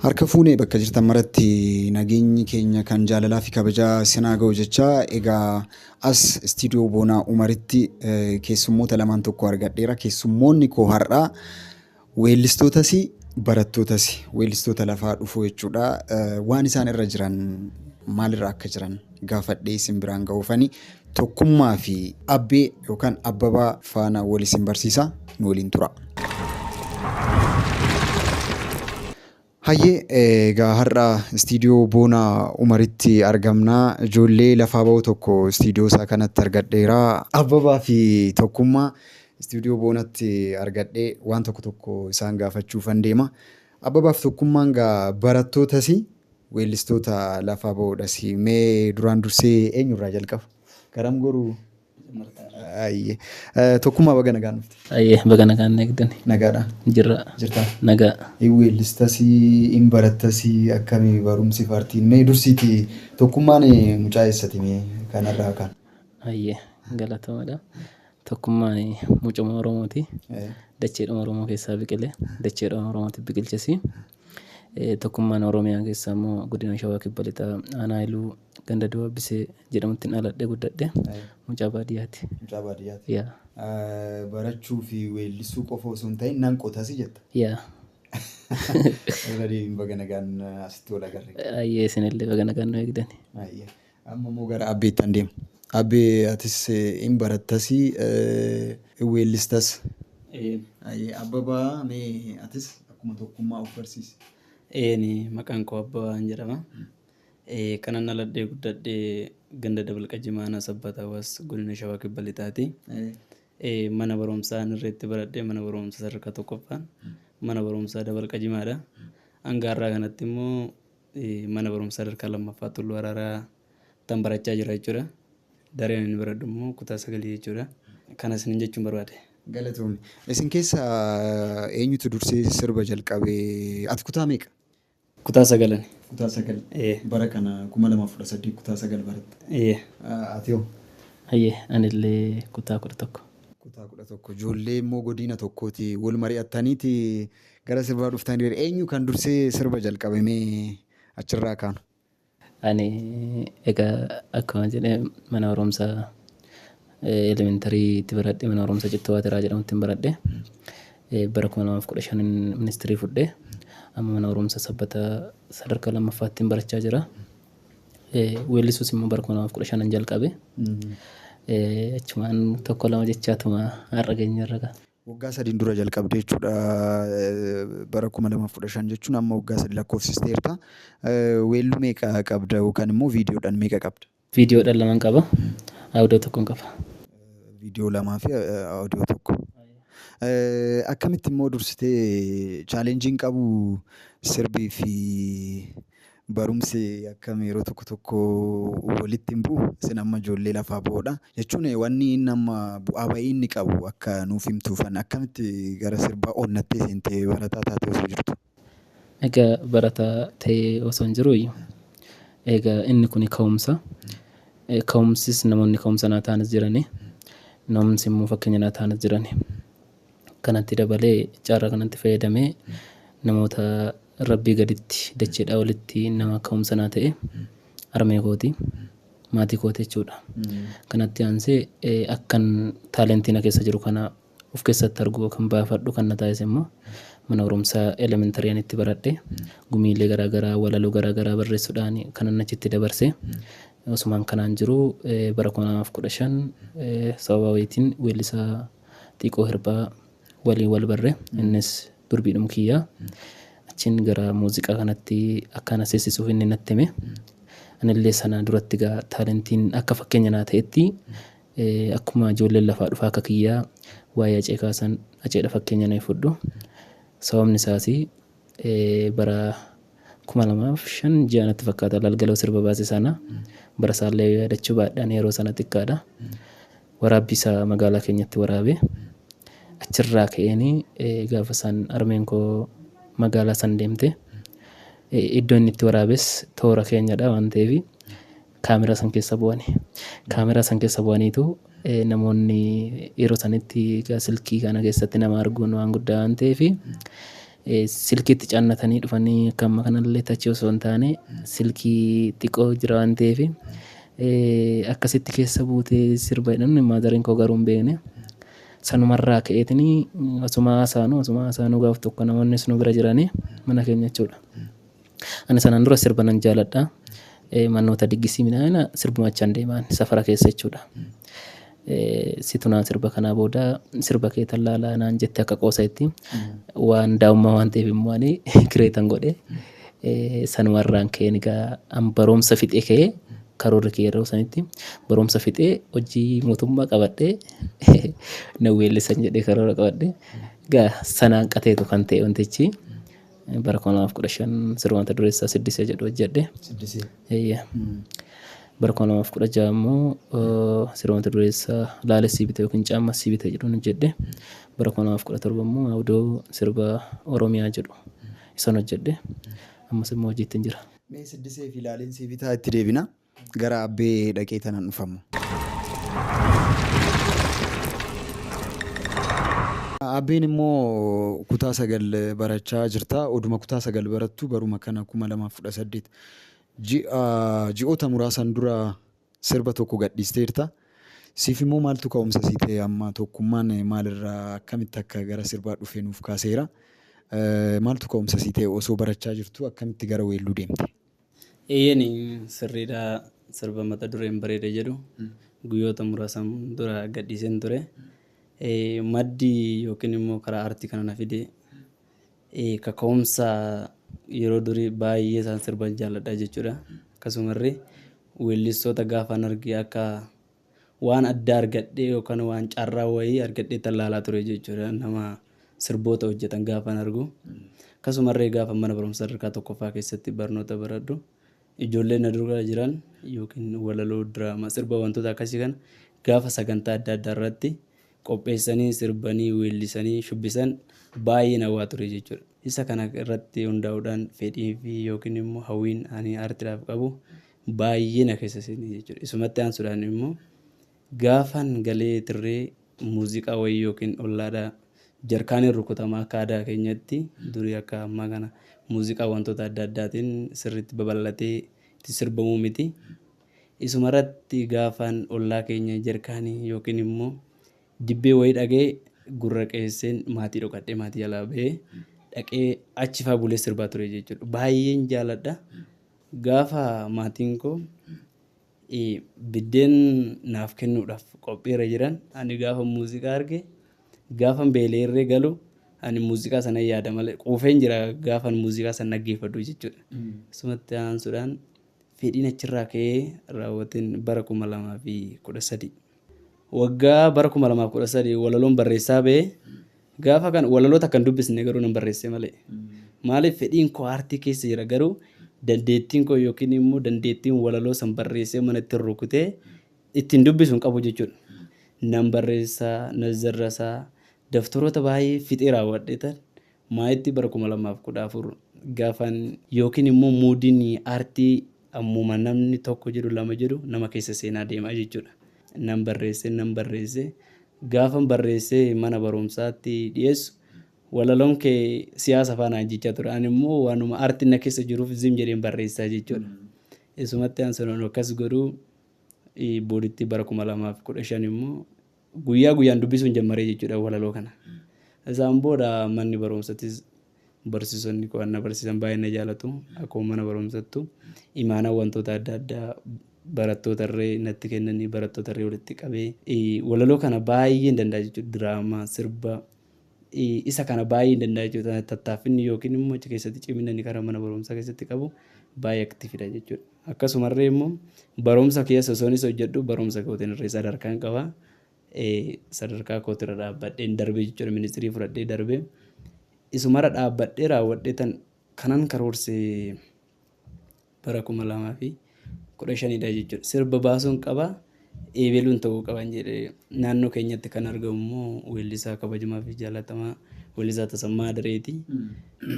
Harka fuunee bakka jirtan maratti nageenyi keenya kan jaalalaa fi kabajaa isin haa ga'u jechaa egaa as istiidiyoo Boonaa Umaritti keessummoota lamaan tokko argadheera. Keessummoonni koo har'aa weellistootas barattootas weellistoota lafaa dhufuu jechuudha. Waan isaan irra jiran maalirra akka jiran gaafadhee isin biraan ga'uufani Tokkummaa fi Abbee yookaan Abbabaa faana wal isin barsiisa nu waliin tura. Hayyee egaa har'a istiidiyoo Boonaa Umaritti argamna. Ijoollee lafaa ba'u tokko istiidiyoo isaa kanatti argadheera. Abbabaa fi Tokkummaa istiidiyoo Boonatti argadhee waan tokko tokko isaan gaafachuufan deema. Abbabaa fi Tokkummaan gaa barattootas weellistoota lafaa ba'uudhas. Mee duraan dursee eenyurraa jalqaba? Garam goruu? Ayyee. Tokkummaa baga nagaan dhufte. Ayyee baga nagaan na eegdani. Nagaadha. Jirra. Jirta. Nagaa. Hin weellistas, hin barattas akkami barumsi fartiin. Mee dursiiti Tokkummaan mucaa eessati mee kanarraa kan? Ayyee galatoomadha. Tokkummaan mucuma Oromooti. Dacheedhuma Oromoo keessaa biqile. Dacheedhuma Oromootti biqilchesi. Tokkummaan Oromiyaa keessaa immoo godina Shawaa Kibba Lixaa Aanaa Iluu ganda Duwwaa Bisee jedhamutti dhaladhe guddadhe. Mucaa baadiyyaati. Mucaa baadiyyaati. Yaa. Barachuu fi weellisuu qofa osoo hin ta'in nan qotasi jetta. Yaa. Irra deebiin baga nagaan asitti wal agarre. Ayyee isinillee baga nagaan nu eegdani. Ayyee. Amma immoo gara Abbeettan deema. Abbee atis hin barattas hin weellistas. Ayyee Abbabaa mee atis akkuma Tokkummaa of barsiisi. Eeni maqaan koo Abbabaan jedhama. Kanan dhaladhee guddadhe ganda Dabalqa Jimaa aanaa Sabbataa Hawaas godina Shawaa Kibba Lixaati. Mana barumsaa ani irratti baradhe mana barumsa sadarkaa tokkoffaan mana barumsaa Dabalqa Jimaadha. Hanga har'aa kanatti immoo mana barumsaa sadarkaa lammaffaa Tulluu Araaraa tan barachaa jira jechuudha. Dareen ani baradhu immoo kutaa 9 jechuudha. Kana isinin jechuun barbaade. Galatoomi. Isin keessa eenyutu dursee sirba jalqabe? Ati kutaa meeqa? Kutaa sagalani. Kutaa 9. Ee. Bara kana 2018 kutaa 9 baratta. Ee. Ati hoo? Hayyee anillee kutaa 11. Kutaa 11. Ijoollee immoo godina tokkooti. Wal mari'attaniiti gara sirbaa dhuftaniiru. Eenyu kan dursee sirba jalqabe mee achirraa kaanu? Ani egaa akkuma jedhe mana barumsaa elementarii itti baradhe mana barumsaa Cittoo Waatiraa jedhamutti baradhe. Bara 2015 ministirii fudhe. Amma mana barumsaa Sabbataa sadarkaa lammaffaatti barachaa jira. Weellisuus immoo bara 2015 jalqabe. Achumaan tokko lama jechaatuma har'a geenyerra ga'a. Waggaa sadiin dura jalqabde jechuudha. Bara 2015 jechuun amma waggaa sadi lakkoofsisteerta. Weelluu meeqa qabda yookaan immoo viidiyoodhaan meeqa qabda? Viidiyoodhaan laman qaba. Audio tokkon qaba. Viidiyoo lamaa fi audio tokko. Akkamitti immoo dursitee chaalenjiin qabu sirbii fi Barumsi akkam yeroo tokko tokko walitti hin bu'u? Isin amma ijoollee lafaa ba'oodha. Jechuun wanni inni amma bu'aa ba'ii inni qabu akka nuuf himtuufan akkamitti gara sirbaa onnattee seentee barataa taatee osoo jirtu? Egaa barataa ta'ee osoo hin jiruu egaa inni kuni ka'umsa. Ka'umsis namoonni ka'umsa naa ta'anis jirani. Namoonni immoo fakkeenya naa ta'anis jirani. Kanatti dabalee carraa kanatti fayyadamee namoota Rabbii gaditti dacheedhaa olitti nama ka'umsa naa ta'e harmee kooti. Maatii kooti jechuudha. Kanatti aansee akkan taalentii na keessa jiru kana of keessatti argu kan baafadhu kan na taasise immoo mana barumsaa elementarii ani itti baradhe gumiilee garaagaraa walaloo garaagaraa barreessuudhaan kanan achitti dabarse. Osumaan kanaan jiru bara 2015 sababa wayiitiin weellisaa Xiiqoo Hirphaa waliin wal barre. Innis durbiidhuma kiyya. Achiin gara muuziqaa kanatti akka na seessisuuf inni natti hime. Anillee sana duratti egaa taalentiin akka fakkeenya naa ta'etti akkuma ijoolleen lafaa dhufaa akka kiyyaa waa'ee Hacee kaasan Haceedha fakkeenya na fudhu. Sababni isaas bara 2005 ji'a natti fakkaata Lalgaloo sirba baase sana bara isaallee yaadachuu baadhaan yeroo sana xiqqaadha. Waraabbii isaa magaalaa keenyatti waraabe. Achirraa ka'een gaafa isaan harmeen koo magaalaa san deemte iddoo inni itti waraabes toora keenyadha waan ta'eef kaameraa san keessa bu'ani. Kaameraa san keessa bu'aniitu namoonni yeroo sanitti egaa silkii kana keessatti nama arguun waan guddaa waan ta'eef Silkiitti caannatanii dhufanii akka amma kanallee tachii osoo hin taane silkii xiqqoo jira waan ta'eef akkasitti keessa buutee sirba jedhan maadariin koo garuu hin beekne. Sanumarraa ka'eetini osuma haasaanuu gaaf tokko namoonnis nu bira jiranii mana keenya jechuudha. Ani sanaan dura sirba nan jaaladha. Manoota diggisii midhaan sirbuma achaan deemaan safara keessa jechuudha. Situ naan sirba kanaa booda sirba kee tallaalaa naan jette akka qoosaatti waan daa'ummaa waan ta'eef immoo ani kireetan godhe sanumarraan ka'een egaa an barumsa fixee ka'ee karoorri kee yeroo sanitti barumsa fixee hojii mootummaa qabadhee na weellisan jedhee karoora qabadhe egaa sanaan qateetu kan ta'e wantichi bara 2015 sirba mata dureessaa Siddisee jedhu hojjedhe. Siddisee. Bara 2016 immoo sirba mata dureessaa Laalessii bite yookiin Caammassii bite jedhuun hojjedhe. Bara 2017 immoo Awudoo sirba Oromiyaa jedhu isan hojjedhe. Ammas immoo hojiitti hin jira. Mee Siddisee fi Laalessii bitaa itti deebina. Gara Abbee dhaqee tanaan dhufamu. Abbeen immoo kutaa 9 barachaa jirta. Oduma kutaa 9 barattu baruma kana 2018 ji'oota muraasan dura sirba tokko gadhiisteerta. Siif immoo maaltu ka'umsa sii ta'e amma tokkummaan maalirraa akkamitti akka gara sirbaa dhufe nuuf kaaseera. Maaltu ka'umsa sii ta'e osoo barachaa jirtu akkamitti gara weelluu deemte? Eeyyeen sirriidha sirba mata dureen bareeda jedhu guyyoota muraasan dura gadhiiseen ture. Maddi yookiin immoo karaa aartii kana na fide kaka'umsa yeroo durii baay'ee isaan sirban jaalladha jechuudha. Akkasumallee weellistoota gaafan arge akka waan addaa argadhee yookaan waan carraa wayii argadhee tallaalaa ture jechuudha. Nama sirboota hojjetan gaafan argu. Akkasumallee gaafa mana barumsaa sadarkaa tokkoffaa keessatti barnoota baradhu ijoolleen na dura jiran yookiin walaloo diraamaa sirba wantoota akkasii kana gaafa sagantaa adda addaa irratti qopheessanii sirbanii weellisanii shubbisan baay'ee na hawwaa ture jechuudha. Isa kana irratti hundaa'uudhaan fedhii fi yookiin immoo hawwiin ani aartiidhaaf qabu baay'ee na keessa seene jechuudha. Isumatti aansuudhaan immoo gaafan galee tirree muuziqaa wayii yookiin ollaadhaa jarkaaniin rukutamaa akka aadaa keenyatti durii akka ammaa kana muuziqaa wantoota adda addaatiin sirriitti babal'atee itti sirbamuu miti. Isumarratti gaafan ollaa keenya jarkaanii yookiin immoo dibbee wayii dhagee gurra qeesseen maatii dhokadhee maatii jalaa bahee dhaqee achi faa bulee sirbaa ture jechuudha. Baay'een jaaladha. Gaafa maatiin koo biddeen naaf kennuudhaaf qophiirra jiran ani gaafa muuziqaa arge gaafan beeleerree galu ani muuziqaa sana yaada malee quufeen jira gaafan muuziqaa sana dhaggeeffadhu jechuudha. Isumatti aansuudhaan fedhiin achirraa ka'ee raawwateen bara 2013. Waggaa bara 2013 walaloon barreessaa ba'ee gaafa kan walaloota akkan dubbisne garuu nan barreesse malee. Maaliif fedhiin koo aartii keessa jira garuu dandeettiin koo yookiin immoo dandeettiin walaloo san barreessee mana ittiin rukutee ittiin dubbisu hin qabu jechuudha. Nan barreessaa, nan zarrasaa, daftaroota baay'ee fixee raawwadhee tan maayitti bara 2014 gaafan yookiin immoo muudiin aartii ammuma namni tokko jedhu lama jedhu nama keessa seenaa deemaa jechuudha. Nan barreesse gaafan barreessee mana barumsaatti dhiyeessu walaloon kee siyaasa faana jechaa ture. Ani immoo waanuma aartiin na keessa jiruuf zim jedheen barreessaa jechuudha. Isumatti aansuudhaan akkas godhuu booditti bara 2015 immoo guyyaa guyyaan dubbisuun jammaree jechuudha walaloo kana. Isaan booda manni barumsattis barsiisonni qo'annaa barsiisan baay'ee na jaalatu. Akkuma mana barumsattu imaanaa wantoota adda addaa barattoota irree natti kennanii barattoota irree walitti qabee walaloo kana baay'ee danda'a jechuudha. Diraamaa, sirba isa kana baay'ee danda'a jechuudha. Tattaaffinni yookiin immoo achi keessatti cimina inni karaa mana barumsaa keessatti qabu baay'ee aktiifidha jechuudha. Akkasumallee immoo barumsa keessa osoonis hojjedhu barumsa kootiin irree sadarkaan qaba. Sadarkaa kootirra dhaabbadheen darbee jechuudha ministirii fudhadhee darbee. Isumarra dhaabbadhee raawwadhee tan kanan karoorsee bara 2015dha jechuudha. Sirba baasuun qaba eebeluun ta'uu qaban jedhee naannoo keenyatti kan argamu immoo weellisaa kabajamaa fi jaalatamaa weellisaa Tasammaa Adareeti.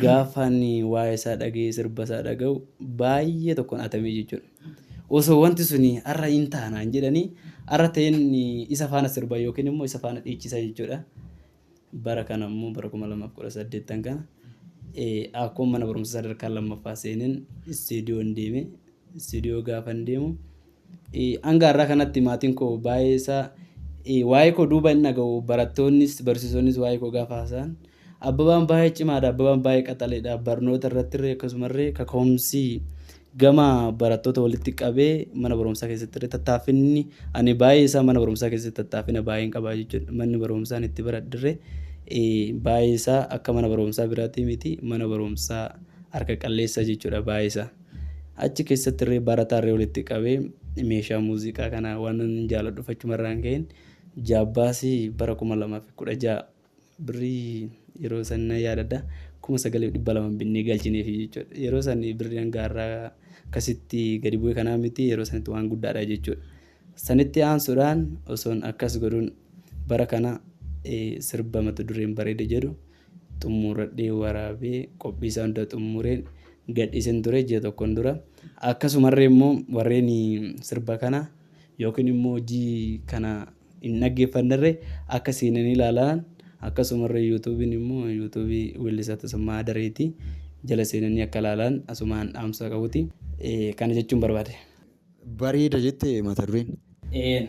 Gaafan waa'ee isaa dhaga'ee sirba isaa dhaga'u baay'ee tokkoon atamee jechuudha. Osoo wanti suni har'a hin taanaan jedhanii har'a ta'een isa faana sirba yookiin immoo isa faana dhiichisa jechuudha. Bara kana immoo bara 2018 kana Akkuma mana barumsaa sadarkaa lammaffaa seeneen istuudiyoon deeme. Istuudiyoo gaafan deemu hanga har'aa kanatti maatiin koo baay'ee isaa waa'ee koo duuba hin dhaga'u. Barattoonnis barsiisonnis waa'ee koo gaafa haasa'an, Abbabaan baay'ee cimaadha, Abbabaan baay'ee qaxaleedha, barnoota irratti illee akkasumallee kaka'umsi gama barattoota walitti qabee mana barumsaa keessatti illee tattaaffinni ani baay'ee isaa mana barumsaa keessatti tattaaffina baay'een qabaa jechuudha. Manni barumsaa ani itti baradhe baay'ee isaa akka mana barumsaa biraatti miti, mana barumsaa harka qalleessa jechuudha baay'ee isaa. Achi keessatti illee barataa illee walitti qabee meeshaa muuziqaa kana waan jaaladhu achumarraan ka'een jaabbaasii bara 2016 birrii yeroo san nan yaadadha 9,200 binnee galchineef jechuudha. Yeroo san birrii hanga har'aa akkasitti gadi bu'e kanaa miti, yeroo sanitti waan guddaadha jechuudha. Sanitti aansuudhaan osoon akkas godhuun bara kana sirba mata dureen "Bareeda" jedhu xumuradhee waraabee qophii isaa hunda xumureen gadhiiseen ture ji'a tokkoon dura. Akkasumarree immoo warreen sirba kana yookiin immoo hojii kana hin dhaggeeffannellee akka seenanii ilaalan, akkasumarree yuutuubiin immoo yuutuubii weellisaa Tasammaa Adareeti jala seenanii akka ilaalan asumaan dhaamsa qabuti. Kana jechuun barbaade. "Bareeda" jette mata dureen. Een.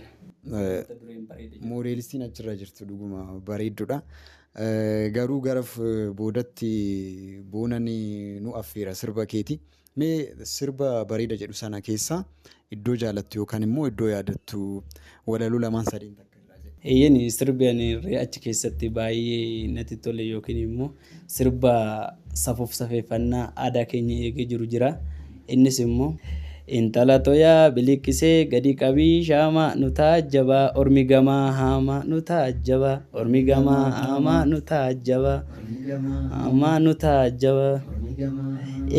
Mata dureen "Bareeda" jedhu. Moodeelistiin achirra jirtu dhuguma bareedduudha. Garuu gara boodatti Boonan nu affeera sirba keeti. Mee sirba "Bareeda" jedhu sana keessaa iddoo jaalattu yookaan immoo iddoo yaadattu walaloo lamaan sadeen takka irraa jedhi. Eeyyeen, sirbi ani achi keessatti baay'ee natti tole yookiin immoo sirba safuuf safeeffannaa aadaa keenya eegee jiru jira. Innis immoo, "Intala toyaa biliqqisee gadi qabii shaamaa, nu taajjabaa ormi gamaa haamaa, nu taajjabaa ormi gamaa haamaa, nu taajjabaa haamaa, nu taajjabaa.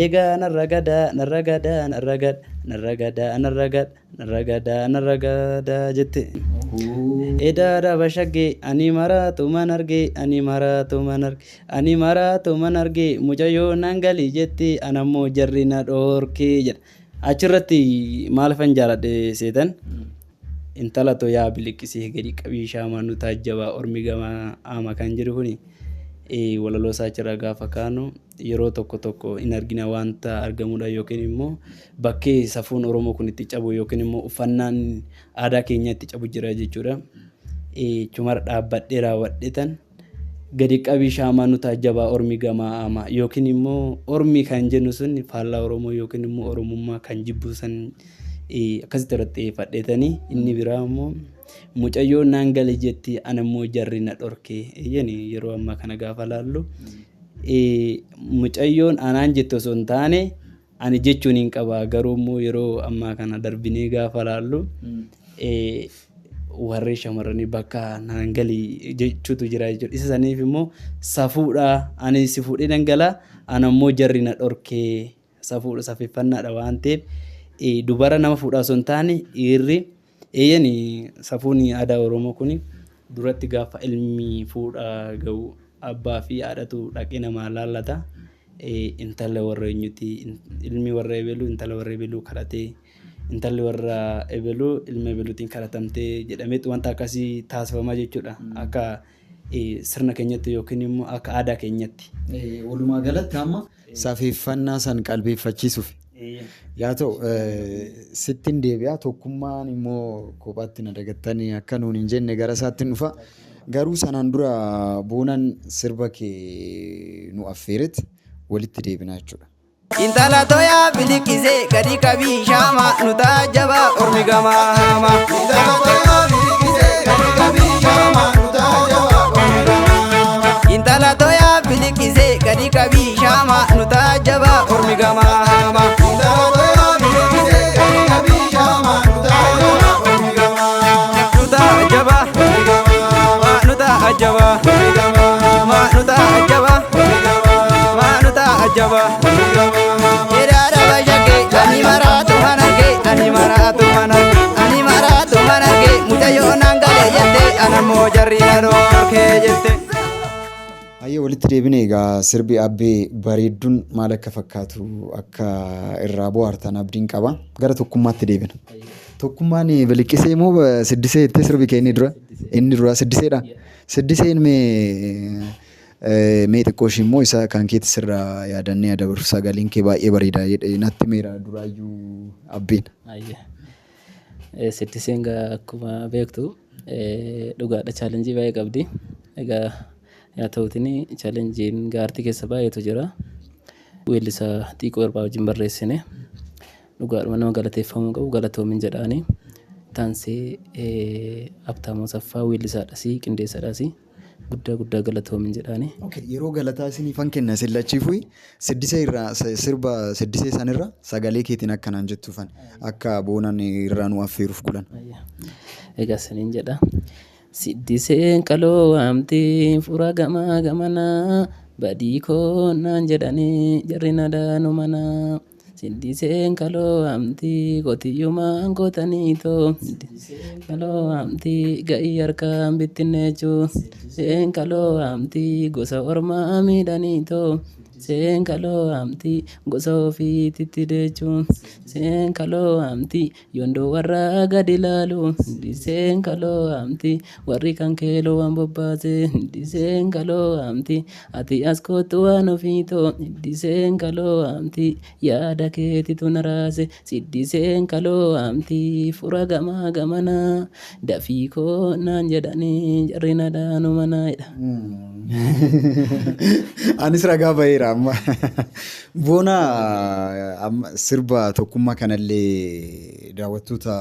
Egaa narra gadaa, narra gadaa, narra gada, narra gadaa, narra gada, narra gadaa, narra gadaa" jette. "Edaadha bashaggee ani maraatuman argee, ani maraatuman arge, ani maraatuman argee, mucayyoo nan galii jetti, anammoo jarri na dhoorkee" jedha. Achirratti maalifan jaaladhe seetan? Intala toyaa biliqqisee gadi qabii shaamaa, nu taajjabaa ormi gamaa haama kan jedhu kuni walaloo isaa achirraa gaafa kaanu yeroo tokko tokko hin argina wanta argamudha, yookiin immoo bakkee safuun Oromoo kun itti cabu yookiin immoo uffannaan aadaa keenya itti cabu jira jechuudha. Chumara dhaabbadhee raawwadhe tan gadi qabii shaamaa, nu taajjabaa ormi gamaa haama, yookiin immoo ormi kan jennu sun faallaa Oromoo yookiin immoo Oromummaa kan jibbu san akkasitti irratti xiyyeeffadheetanii. Inni biraa immoo mucayyoo naan gale jetti, anammoo jarri na dhorkee. Eeyyani, yeroo ammaa kana gaafa laallu mucayyoon anaan jettu osoo hin taane ani jechuun hin qaba, garuu immoo yeroo ammaa kana darbinee gaafa laallu warri shamarranii bakka naan galii jechuutu jira jechuudha. Isa saniif immoo safuudha, ani si fuudhee nan gala, anammoo jarri na dhorkee, safuudha safeeffannaadha waan ta'eef dubara nama fuudhaa osoo hin taane dhiirri. Eeyyani, safuun aadaa Oromoo kun duratti gaafa ilmi fuudhaa gahu abbaa fi haadhatu dhaqee namaa laallata. Intala warra eenyuti, ilmi warra ebeluu intala warra ebeluu kadhatee, intalli warra ebeluu ilma ebeluutiin kadhatamtee jedhameetu wanta akkasii taasifamaa jechuudha. Akka sirna keenyatti yookiin immoo akka aadaa keenyatti. Walumaa galatti amma safeeffannaa san qalbeeffachiisuuf. Yaa ta'u, sittin deebi'a. Tokkummaan immoo kophaatti na dagattanii akka nuun hin jenne gara isaatti dhufa. Garuu sanaan dura Boonan sirba kee nu affeeret walitti deebinaa jechuudha. Intala toyaa biliqqisee gadi qabii shaamaa, nu taajjabaa ormi gamaa haamaa. Intala toyaa biliqqisee gadi qabii shaamaa, nu taajjabaa ormi gamaa haamaa. Intala toyaa biliqqisee gadi qabii shaamaa, nu taajjabaa ormi gamaa haamaa. Intala toyaa biliqqisee gadi qabii shaamaa, nu taajjabaa ormi gamaa haamaa. Nu taajjabaa, Ormi gamaa haamaa. nu taajjabaa, Ormi gamaa haamaa. nu taajjabaa, Ormi gamaa haamaa. nu taajjabaa. Ormi gamaa haamaa. Edaadha bashaggee ani maraatuman argee, ani maraatuman argee, ani maraatuman argee, mucayyoo naan galee jette, anammoo jarri na dhorkee jette. Hayyee, walitti deebine. Egaa sirbi Abbee bareedduun maal akka fakkaatu akka irraa bohaartan abdiin qaba. Gara Tokkummaatti deebina. Tokkummaan biliqqisee moo siddisee jettee sirbi kee inni dura? Inni dura siddiseedha. Siddiseen mee Mee xiqqoo ishii immoo isa kan keetti sirraa yaadannee dabarsu sagaleen kee baay'ee bareeda jedhee natti meera duraayyuu abbeen. Ayyee. Siddiseen egaa akkuma beektu dhugaadha challenge baay'ee qabdi. Egaa yaa ta'uutiin challengeiin aartii keessa baay'eetu jira. Weellisaa Xiiqoo Erbaa wajjin barreessine dhugaadhuma nama galateeffamuu qabu galatoomin jedhaani. Taansee Abtaamoo Saffaa weellisaadhas qindeessaadhas guddaa guddaa galatoomin jedhaani. Okay, yeroo galataa isiniifan kenna isin lachiifuu siddisee irraa sirba siddisee sanirra sagalee keetiin akkanaan jettuufan akka boonaan irraa nu affeeruuf kulan. Egaa saniin jedha. Siddiseen kaloo waamti fura gamaa gamanaa badii koo naan jedhanii jarri nadaanu manaa. Siddiseen kaloo waamti qotiyyumaan qotaniitoo. Siddiseen kaloo waamti ga'ii harkaan bittinneechuu. Siddiseen kaloo waamti gosa ormaa miidhaniitoo. Siddiseen kaloo waamti gosa ofiititti deechuu. Siddiseen kaloo waamti yondoo warra gadi ilaalu. Siddiseen kaloo waamti warri kan keeloo waan bobbaase. Siddiseen kaloo waamti ati as kottu waan ofiitoo. Siddiseen kaloo waamti yaada keetitu na raase. Siddiseen kaloo waamti fura gamaa gamanaa dafii koo naan jedhanii jarri nadaanu manaa jedha. Anis ragaa baheera amma. Boona amma sirba tokkummaa kanallee daawwattoota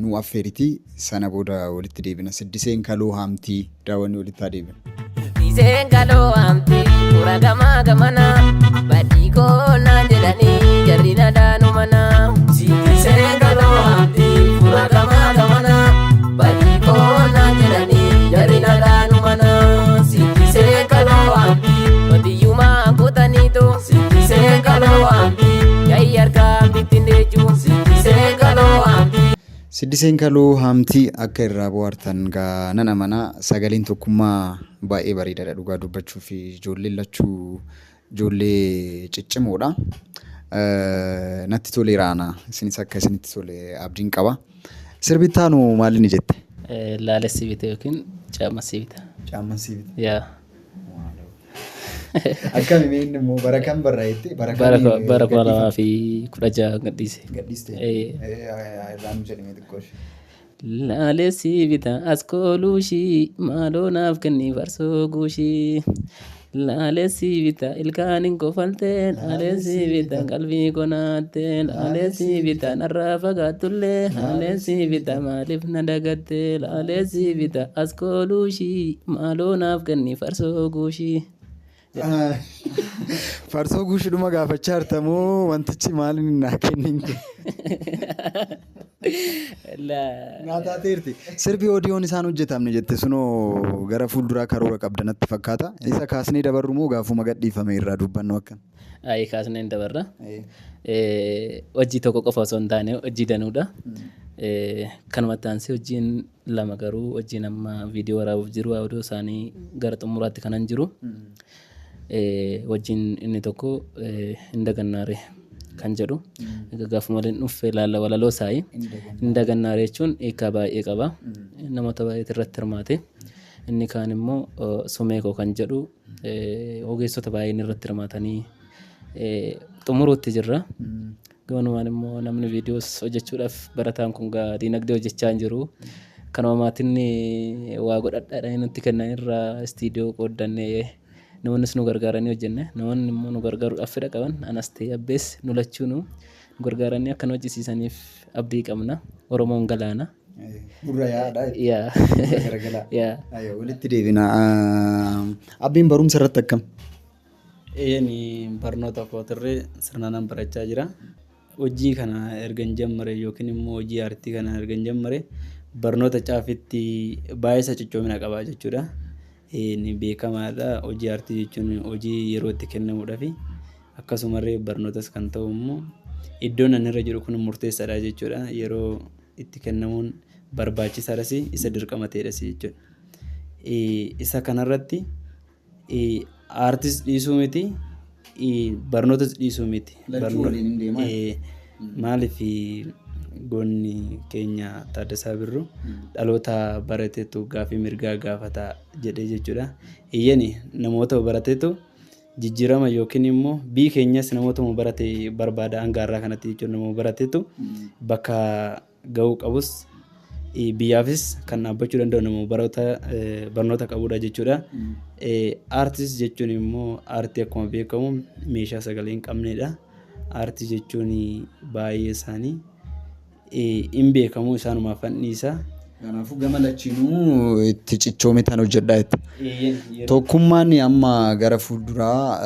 nu affeeriti sana booda walitti deebina. Siddiseen kaloo haamtii daawwanni walitti haa deebina. Siddiseen kaloo waamti fura gamaa gamanaa badii koo naan jedhanii jarri nadaanu manaa. Siddiseen kaloo waamti fura gamaa gamanaa badii koo naan jedhanii jarri nadaanu manaa. Siddiseen kaloo waamti qotiyyumaa kutaniitu. Siddiseen kaloo waamti ga'ii harkaan bittinneechuu. Siddiseen kaloo waamti. Siddiseen kaloo haamtii akka irraa bohaartan gaa nan amanaa sagaleen tokkummaa baay'ee bareedaadha dhugaa dubbachuu fi ijoolleen lachuu ijoollee ciccimoodha. Natti toleera ana isinis akka isinitti tole abdiin qaba. Sirbi itti aanu maal inni jette? Laalessi bite yookiin caammasii bita. Caammasii bita. Yaa. Akkami mee inni immoo bara kam barraa'etti? Bara 2016 gadhiise. Gadhiiste? Irraa nu jedhame xiqqoo ishee. Laalessi bita as kooluushii maaloo naaf kenni farsoo guushii. Laalessi bita ilkaan hin kofaltee laalessi bita qalbii konaattee laalessi bita narraa fagaattullee laalessi bita maaliif na dagattee laalessi bita as kooluushii maaloo naaf kenni farsoo guushii. Farsoo guushiidhuma gaafachaa jirta moo wantichi maaliin naa kennin kun? Naa taateerti. Sirbi oodiyoon isaan hojjetamne jette sunoo gara fuulduraa karoora qabda natti fakkaata. Isa kaasnee dabarru moo gaafuma gadhiifame irraa dubbannu akkam? Ayi kaasnee hin dabarra. Hojii tokko qofa osoo hin taane hojii danuudha. Kanumatti aansee hojiin lama garuu hojiin amma viidiyoo waraabuuf jiru audio isaanii gara xumuraatti kanan jiru. Hojiin inni tokko hin dagannaare kan jedhu. Egaa gaafuma waliin dhufe ilaalla walaloo isaayi. Hin dagannaare jechuun hiikaa baay'ee qaba. Namoota baay'eetu irratti hirmaate. Inni kaan immoo sumee koo kan jedhu ogeessota baay'een irratti hirmaatanii xumuruutti jirra. Gabanumaan immoo namni viidiyoos hojjechuudhaaf barataan kun gaa diinagdee hojjechaa hin jiru. Kanuma maatiin waa godhadhaadhaan nutti kennan irraa istiidiyoo qooddannee namoonnis nu gargaaranii hojjenne. Namoonni immoo nu gargaaruudhaaf fedha qaban anas ta'ee abbees nu lachuu nu gargaaranii akka nu hojjisiisaniif abdii qabna. Oromoon galaana. Gurra yaadha. Yaa. Garagalaa. Yaa. Walitti deebina. Abbiin barumsa irratti akkam? Eeni barnoota kootirree sirnaan barachaa jira. Hojii kana erga hin jammare yookiin immoo hojii aartii kana erga hin jammare barnoota caafitti baay'ee isa cichoomina qaba jechuudha. Inni beekamaadha. Hojii aartii jechuun hojii yeroo itti kennamuudhaa fi akkasumallee barnootas kan ta'u immoo iddoon ani irra jiru kun murteessaadha jechuudha. Yeroo itti kennamuun barbaachisaadhas isa dirqama ta'edhas jechuudha. Isa kanarratti aartis dhiisuu miti barnootas dhiisuu miti. Lachuu waliin hin deemaa. Maaliif Goonni keenya Taaddasaa Birruu dhaloota barateetu gaaffii mirgaa gaafata jedhee jechuudha. Iyyani namoota barateetu jijjiirama yookiin immoo biyyi keenyas namoota barate barbaada hanga har'aa kanatti jechuudha. Nama barateetu bakka gahuu qabus biyyaafis kan dhaabbachuu danda'u nama barnoota qabudha jechuudha. Aartis jechuun immoo aartii akkuma beekamu meeshaa sagalee hin qabnedha. Aartii jechuun baay'ee isaanii hin beekamu isaanumaaf fanniisa. Kanaafuu gama lachiinuu itti cichoomitaan hojjedhaa jetta. Tokkummaan amma gara fuulduraa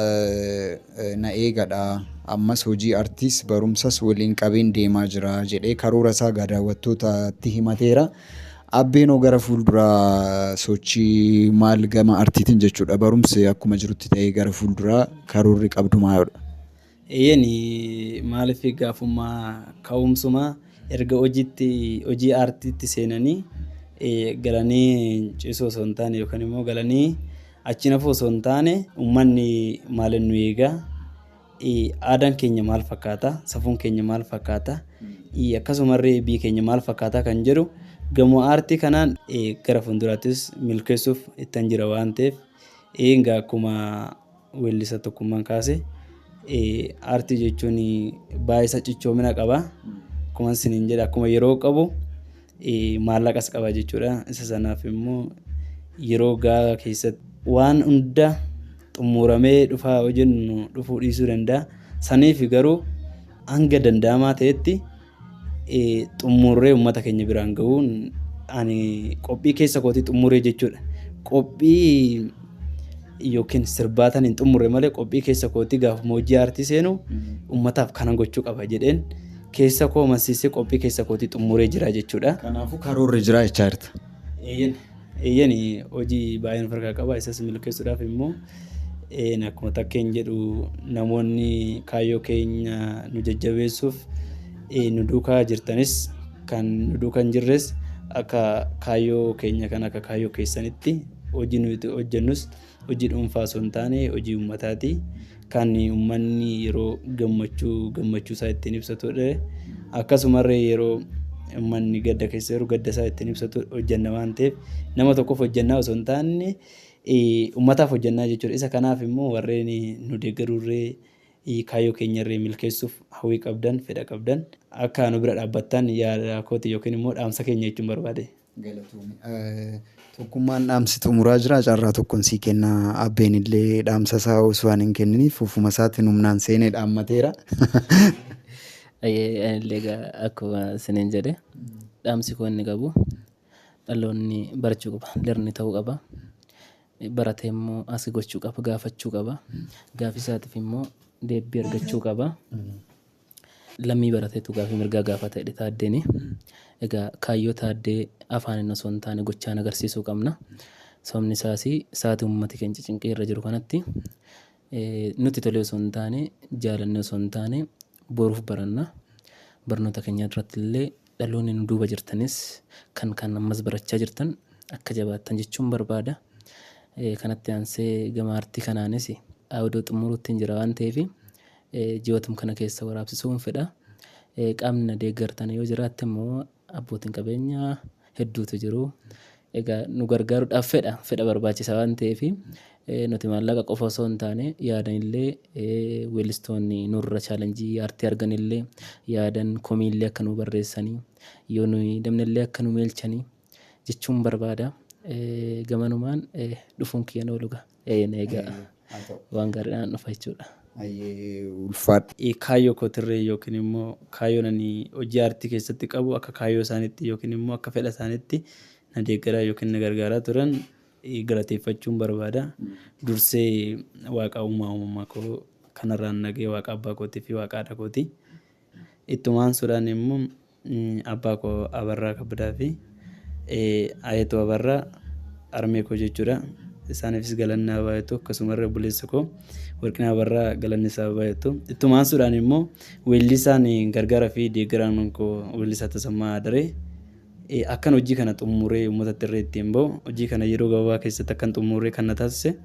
na eegadha. Ammas hojii artiis barumsas waliin qabeen deemaa jira jedhee karoora isaa daawwattootatti himateera. Abbeenoo gara fuulduraa sochii maal gama artiitiin jechuudha. Barumsi akkuma jirutti ta'ee gara fuulduraa karoorri qabdu maalidha? Eeyyeen, maaliif gaafummaa ka'umsumaa erga hojiitti hojii aartiitti seenanii galanii ciisuu osoo hin taane yookaan immoo galanii achi nafuu osoo hin taane, uummanni maaliin nu eegaa, aadaan keenya maal fakkaata, safuun keenya maal fakkaata, akkasumallee biyyi keenya maal fakkaata kan jedhu gamoo aartii kanaan gara fuulduraattis milkeessuuf ittan jira waan ta'eef, egaa akkuma weellisa Tokkummaan kaase, aartii jechuun baay'ee isa cichoomina qaba. Akkuma isiniin jedhe, akkuma yeroo qabu maallaqas qaba jechuudha. Isa sanaaf immoo yeroo gahaa keessatti waan hunda xumuramee dhufaa yoo jennu dhufuu dhiisuu danda'a. Saniif garuu hanga danda'amaa ta'etti xumurree uummata keenya biraan gahuun ani qophii keessa kootii xumuree jechuudha. Qophii yookiin sirbaatan hin xumurre malee qophii keessa kootii gaafuma hojii aartii seenu uummataaf kana gochuu qaba jedheen keessa koo amansiisee qophii keessa kootii xumuree jira jechuudha. Kanaafuu karoorri jira jechaa jirta. Eeyyan, hojii baay'een of harkaa qaba. Isas milkeessuudhaaf immoo akkuma takkeen jedhu, namoonni kaayyoo keenya nu jajjabeessuuf nu duukaa jirtanis kan nu duukaa hin jirres, akka kaayyoo keenya kan akka kaayyoo keessanitti hojii nuti hojjennus hojii dhuunfaa osoo hin taane hojii uummataati. Kan uummanni yeroo gammachuu gammachuu isaa ittiin ibsatudha. Akkasumallee yeroo uummanni gadda keessa jiru gadda isaa ittiin ibsatu hojjenna waan ta'eef, nama tokkoof hojjennaa osoo hin taane uummataaf hojjennaa jechuudha. Isa kanaaf immoo warreen nu deeggarurree kaayyoo keenyarree milkeessuuf hawwii qabdan, fedha qabdan, akka nu bira dhaabbattan yaada kooti yookiin immoo dhaamsa keenya jechuun barbaade. Tokkummaan dhaamsi xumuraa jira. Carraa tokkoon sii kenna. Abbeen illee dhaamsa isaa osoo waan hin kenniniif ofuma isaatiin humnaan seenee dhaammateera. Anillee egaa akkuma isiniin jedhe, dhaamsi koo inni qabu dhaloonni barachuu qaba. Learn ta'uu qaba. Baratee immoo as gochuu qaba, gaafachuu qaba. Gaafii isaatiif immoo deebii argachuu qaba. Lammii barateetu gaafii mirgaa gaafata jedhe Taaddeeni. Egaa kaayyoo Taaddee afaaniin osoo hin taane gochaan agarsiisuu qabna. Sababni isaas sa'aatii uummati keenya cinqii irra jiru kanatti nutti tolee osoo hin taane, jaalanne osoo hin taane, boruuf baranna. Barnoota keenya irratti illee dhaloonni nu duuba jirtanis kan kan ammas barachaa jirtan akka jabaattan jechuun barbaada. Kanatti aansee gama aartii kanaanis audio xumuruutti hin jira waan ta'eef, ji'ootum kana keessa waraabsisuun fedha. Qaamni na deeggartan yoo jiraatte immoo abbootiin qabeenyaa hedduutu jiru. Egaa nu gargaaruudhaaf fedha barbaachisa waan ta'eef, nuti maallaqa qofa osoo hin taane yaadan illee, weellistoonni nurra challenge aartii argan illee yaadan komiillee akka nu barreessanii, yoo nuyi dabnellee akka nu meelchanii jechuun barbaada. Gamanumaan dhufuun kiyyan oolu gaa. Egaa waan gaariidhaan dhufa jechuudha. Ulfaadha. Kaayyoo kootirree yookiin immoo kaayyoon ani hojii aartii keessatti qabu akka kaayyoo isaaniitti yookiin immoo akka fedha isaaniitti na deeggaraa yookiin na gargaaraa turan galateeffachuun barbaada. Dursee Waaqa uumaa uumamaa koo kanarraan nagee, Waaqa abbaa kootii fi Waaqa haadha kooti. Ittuma aansuudhaan immoo abbaa koo Abarraa Kabbadaa fi Ayeetuu Abarraa, harmee koo jechuudha. Isaaniifis galanni haa baay'atu. Akkasumallee obboleessa koo Warqinaa Abarraa galanni isaa haa baay'atu. Ittuma aansuudhaan immoo weellisaan gargaaraa fi deeggaraan koo weellisaa Tasammaa Adaree akkan hojii kana xumuree uummatatti irra ittiin bahu, hojii kana yeroo gabaabaa keessatti akkan xumuree kan na taasise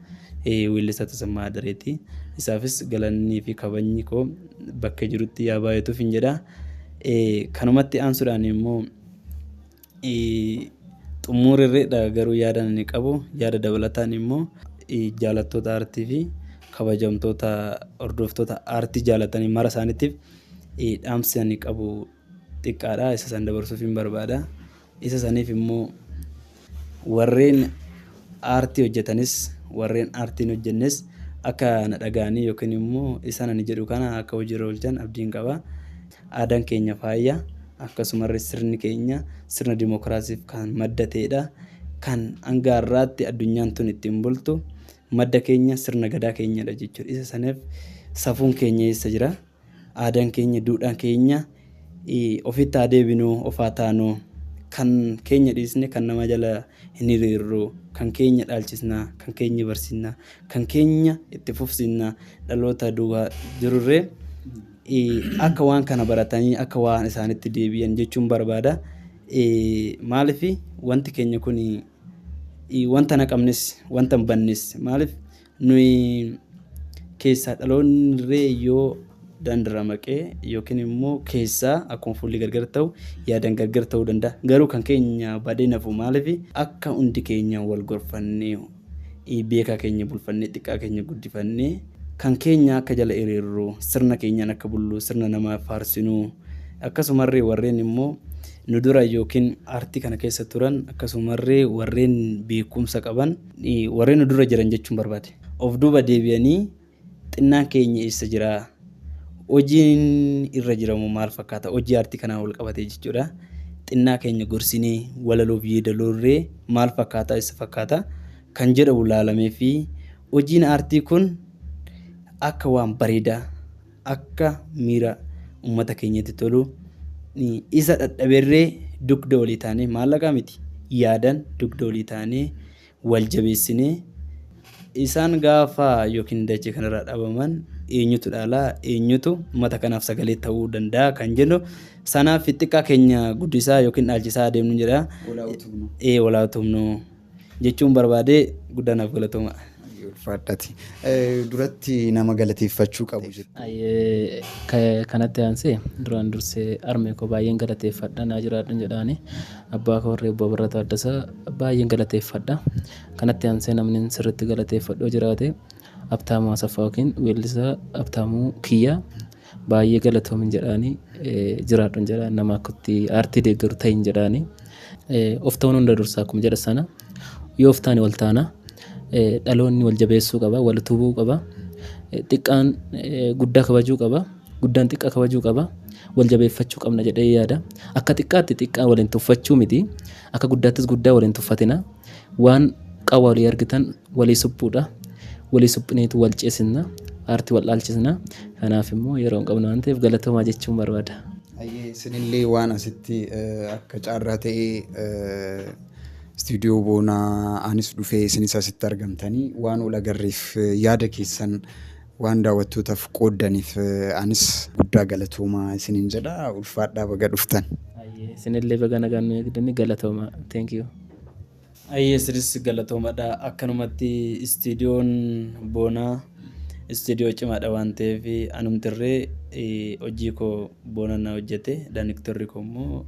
weellisaa Tasammaa Adareeti. Isaafis galannii fi kabajni koo bakka jirutti yaa baay'atuuf hin jedha. Kanumatti aansuudhaan immoo xumurirreedha, garuu yaada inni qabu yaada dabalataan immoo jaalattoota aartii fi kabajamtoota hordoftoota aartii jaalatanii mara isaaniitiif dhaamsi ani qabu xiqqaadha. Isa san dabarsuuf hin barbaada. Isa saniif immoo warreen aartii hojjetanis, warreen aartii hin hojjennes akka na dhaga'anii yookiin immoo isaan ani jedhu kana akka hojiirra oolchan abdiin qaba. Aadaan keenya faaya, akkasumallee sirni keenya sirna dimookiraasiif kan madda ta'edha. Kan hanga har'aatti addunyaan tun ittiin bultu madda keenya sirna gadaa keenyadha jechuudha. Isa saniif safuun keenya eessa jira? Aadaan keenya, duudhaan keenya ofitti haa deebinuu, of haa taanuu. Kan keenya dhiisne kan nama jala hin hiriirru, kan keenya dhaalchisna, kan keenya barsiisna, kan keenya itti fufsiisna. Dhaloota duuba jirurree akka waan kana baratanii akka waan isaanitti deebi'an jechuun barbaada. Maaliif wanti keenya kun wanta naqamnes wanta hin bannes, maaliif nuyi keessaa dhaloonni illee yoo daandirra maqee yookiin immoo keessaa akkuma fuulli gargar ta'u yaadan gargar ta'uu danda'a. Garuu kan keenya badee nafu, maaliif akka hundi keenya wal gorfannee, beekaa keenya bulfannee, xiqqaa keenya guddifannee, kan keenya akka jala hiriirru, sirna keenyaan akka bullu, sirna namaa faarsinuu, akkasumarree warreen immoo nu dura yookiin aartii kana keessa turan, akkasumarree warreen beekumsa qaban, warreen nu dura jiran jechuun barbaade. Of duuba deebi'anii xinnaan keenya eessa jira? Hojiin irra jiramu maal fakkaata? Hojii aartii kanaan wal qabatee jechuudha. Xinnaa keenya gorsinee walaloof yeedaloorree maal fakkaata, isa fakkaata kan jedhamu laalamee fi hojiin aartii kun akka waan bareedaa, akka miira uummata keenyatti tolu, isa dhadhaberree dugda walii taanee, maallaqaa miti, yaadan dugda walii taanee wal jabeessinee, isaan gaafa yookiin dachee kanarraa dhabaman eenyutu dhaalaa, eenyutu uummata kanaaf sagalee ta'uu danda'a kan jennu sanaaf xiqqaa keenya guddisaa yookiin dhaalchisaa adeemnu jedha. Walaa utubnu jechuun barbaade. Guddaa naaf galatooma. Ulfaadhati. Duratti nama galateeffachuu qabu jechuudha. Kanatti aansee duraan dursee harmee koo baay'een galateeffadha, naa jiraadhu jedhaani. Abbaa koo warree obbo Abarraa Taaddasaa baay'een galateeffadha. Kanatti aansee namni sirriitti galateeffadhu jiraate Abtaamuu Asaffaa yookiin weellisaa Abtaamuu Kiyyaa baay'ee galatoomin jedhaani, jiraadhu jedhaan, nama akkatti aartii deeggaru ta'in jedhaani. Of ta'uun hunda dursaa akkuma jedha sana, yoo of taane wal taana. Dhaloonni wal jabeessuu qaba, wal utubuu qaba. Xiqqaan guddaa kabajuu qaba, guddaan xiqqaa kabajuu qaba. Wal jabeeffachuu qabna jedhee yaada. Akka xiqqaatti xiqqaa waliin tuffachuu miti. Akka guddaattis guddaa waliin tuffatina. Waan qawwa walii argitan walii suphuudha. Walii suphineetu wal ceesisna. Aartii wal dhaalchisna. Kanaaf immoo yeroo hin qabnu waan ta'eef galatoomaa jechuun barbaada. Isinillee waan asitti akka carraa ta'ee istuudiyoo Boonaa anis dhufee isinis asitti argamtanii waan ol agarreef, yaada keessan waan daawwattootaaf qooddaniif anis guddaa galatoomaa isiniin jedha. Ulfaadhaa, baga dhuftan. Isinillee baga nagaan nu eegdanii, galatooma. Thank you. Ayyee, isinis galatoomadha. Akkanumatti istuudiyoon Boonaa istuudiyoo cimaadha waan ta'eef anumtirree hojii koo Boonaan na hojjete, daaniktorri koo immoo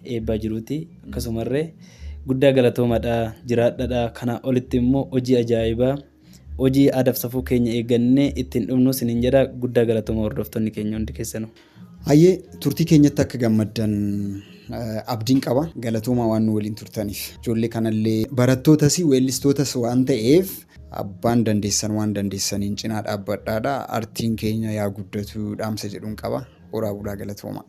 Eebbaa Jiruuti. Akkasumarree guddaa galatoomadha, jiraadhadha. Kana olitti immoo hojii ajaa'ibaa, hojii aadaaf safuu keenya eeggannee ittiin dhumnu isiniin jedha. Guddaa galatooma hordoftoonni keenya hundi keessanuu. Hayyee, turtii keenyatti akka gammaddan abdiin qaba. Galatoomaa waan nu waliin turtaniif. Ijoollee kanallee barattootas weellistootas waan ta'eef abbaan dandeessan waan dandeessaniin cinaa dhaabbadhaadha. Artiin keenya yaa guddatu dhaamsa jedhuun qaba. Horaa bulaa, galatooma.